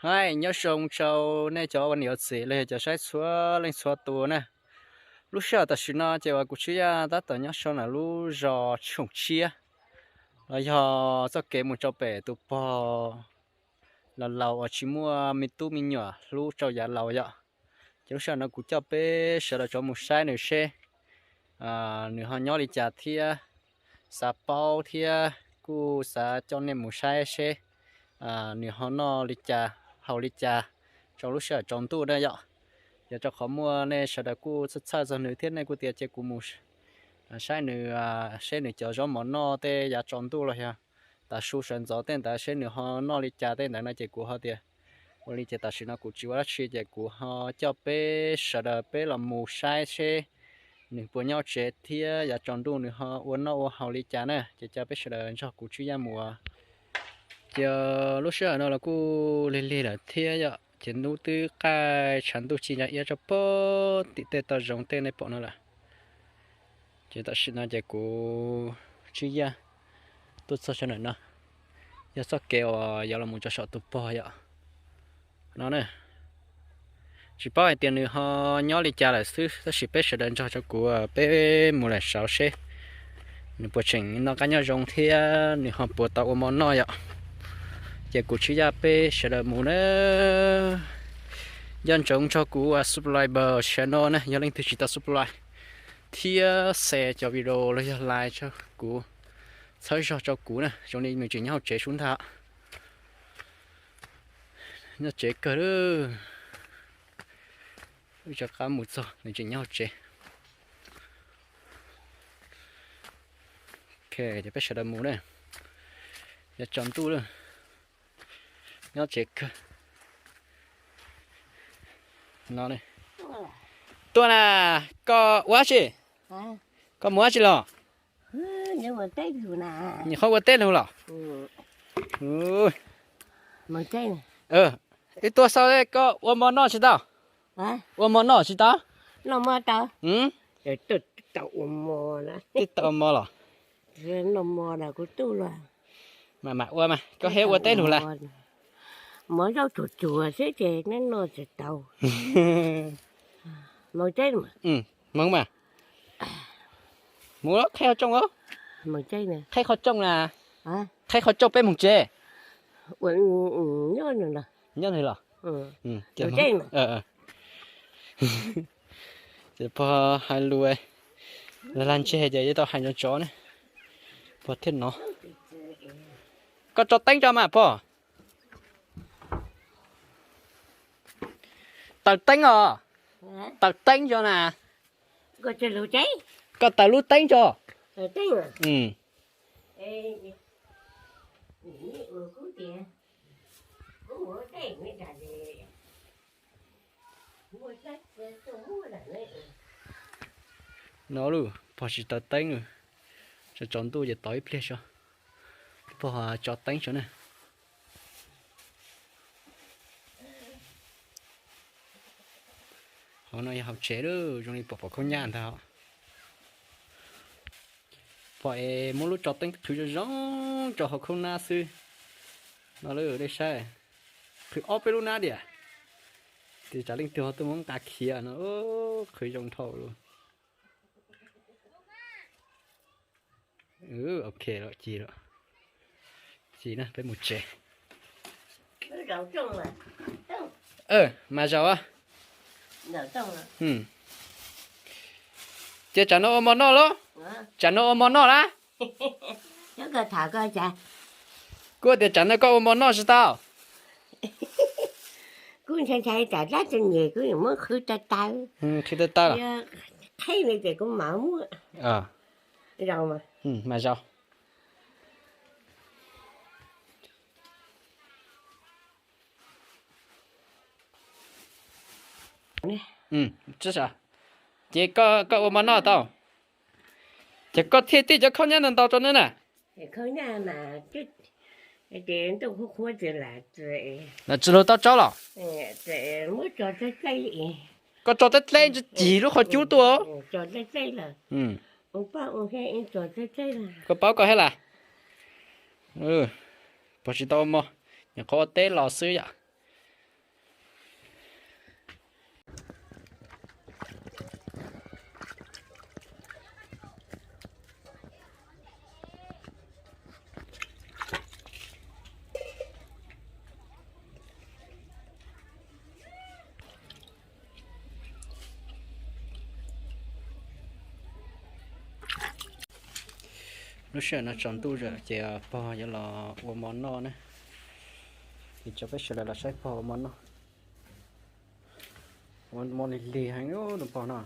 Hais nyob zoo rau nej cov ua niam ua txiv los yog cov saib txhua leej txhua tus na. Lub sij hawm tam sim no ces uas kuv Tswb Yaj tab tom nyob rau ntawm lub zos Tshoom Tshiab los yog txoj kev mus rau pem tus pog laus laus uas tsis muaj me tub me nyuam hlub rau yav laus yom. Ces lub sij hawm no kuv coj peb sawv daws rov mus saib nws seb nws ho nyob li cas thiab, xav paub thiab kuj xav coj nej mus saib seb nws ho noj li cas haus li cas rau lub sij hawm tsaus ntuj na yom. Yog rau qhov muaj nej sawv daws kuj txhawj txhawj txog nws thiab nej kuj tias cia kuv mus saib nws, seb nws cov zaub mov noj tej yav tsaus ntuj los yog tav su sawv ntxov tej ntawd seb nws ho noj li cas tej ntawd no ces kuv ho tias ua li ces tam sim no kuv tsis ua dab tsi ces kuv ho coj peb sawv daws peb los mus saib seb nws puas nyob tsev thiab yav tsaus ntuj nws ho ua noj ua haus li cas na. Ces coj peb sawv daws nrog kuv Tswb Yaj mus. Ces lub sij hawm no los kuj lig lig lawm thiab yom, ces hnub twb qaij tshav ntuj ci ntsa iab rau pem tim tej toj zoov tej nej pom no lawm. Ces tam sim no ces kuv Tswb Yaj tuaj txog saum no, yog txoj kev uas yuav los mus rau saum tus pog yom. No na, tsis paub hais tias nws ho nyob li cas lawm xwb, tab sis peb sawv daws nrog rau kuv peb mus lawm saud seb nws puas tseem noj qab nyob zoo thiab nws ho puas tau ua mov noj yom. Ces kuv Tswb Yaj peb sawv daws mus na. Nco ntsoov nrog kuv subscribe channel na, yog leej twg tsis tau subscribe thiab share cov video los yog like rau kuv txhawb zog rau kuv na. Zoo li nws tseem nyob hauv tsev sub ntag. Nyob tsev kawg lawm. Wb rov qab mus txog nws tseem nyob hauv tsev. Ok, ces peb sawv daws mus na. Yuav tsaus ntuj lawm. Nyob tsev kawg. No, tuaj na, koj ua dab tsi? Koj mus dab tsi los? Nyuam qhuav ua teb lug los? Wb tuaj xauj koj ua mov noj tsis tau? Ua mov noj tsis tau? Twb tau mov los? Mam mam ua mas, koj thiaj ua teb lug las. Mov zaub tsuag tsuag xwb ces neb noj tsis tau. Mus mas. Mus, qhaib qhov rooj os. Qhaib qhov rooj na. Qhaib qhov rooj peb mus tsev. Nyob nws los. Ces pog hais lus lag lag ntseg ces yuav tau hais nrov nrov ne. Pog thiaj hnov. Koj tso teeb tso mas pog. Taws teeb os. Taws teeb tso na. Koj taws lub teeb tso. No lawm, pog tsis taws teeb lawm. Tsaus ntuj ces tos ib pliag tso. Pog tso teeb tso na. Hauv no yog hauv tsev lawm, zoo li pom pom khaub nyaj ntag. Pom es muab lub tso teeb qhwv zoo zoo rau hauv khaub nab xwb. No lawm nej saib, qhwv ob peb lub nab diam. Tes tsam leej twg ho tuaj muab nqa khiav no, qhwv zoo dhau lawm. Ok lawm, ci lawm. Ci na, peb mus tsev. Mas zaum. Ces tsam no ua mov noj lauj? Tsam no ua mov noj lawm. Kuv tias tsam no koj ua mov noj tsis tau? Kuv ntshai ntshai tsam dab tsi nyem kuv yuav muab qhwv taw taw. Qhwv taw taw los? Qheb li ces kuv mam muab. Zaum mas. Mas zaum. Ces koj ua mov noj tau. Ces koj thiaj tij cov khaub nyab ntau ntau rau neb na. Lam tsis lug tau tsaub los? Koj tso teb dleb ntsis lub qhov cub tuaj. Koj paub koj thiab las. Pog tsis tau ua mov, nyuam qhuav ua teb los xwb yom. Lub sij hawm no tsaus ntuj lawm ces pog yuav los ua mov noj na. Ces coj peb sawv daws los saib pog ua mov noj. Ua mov lig lig heev tus pog no.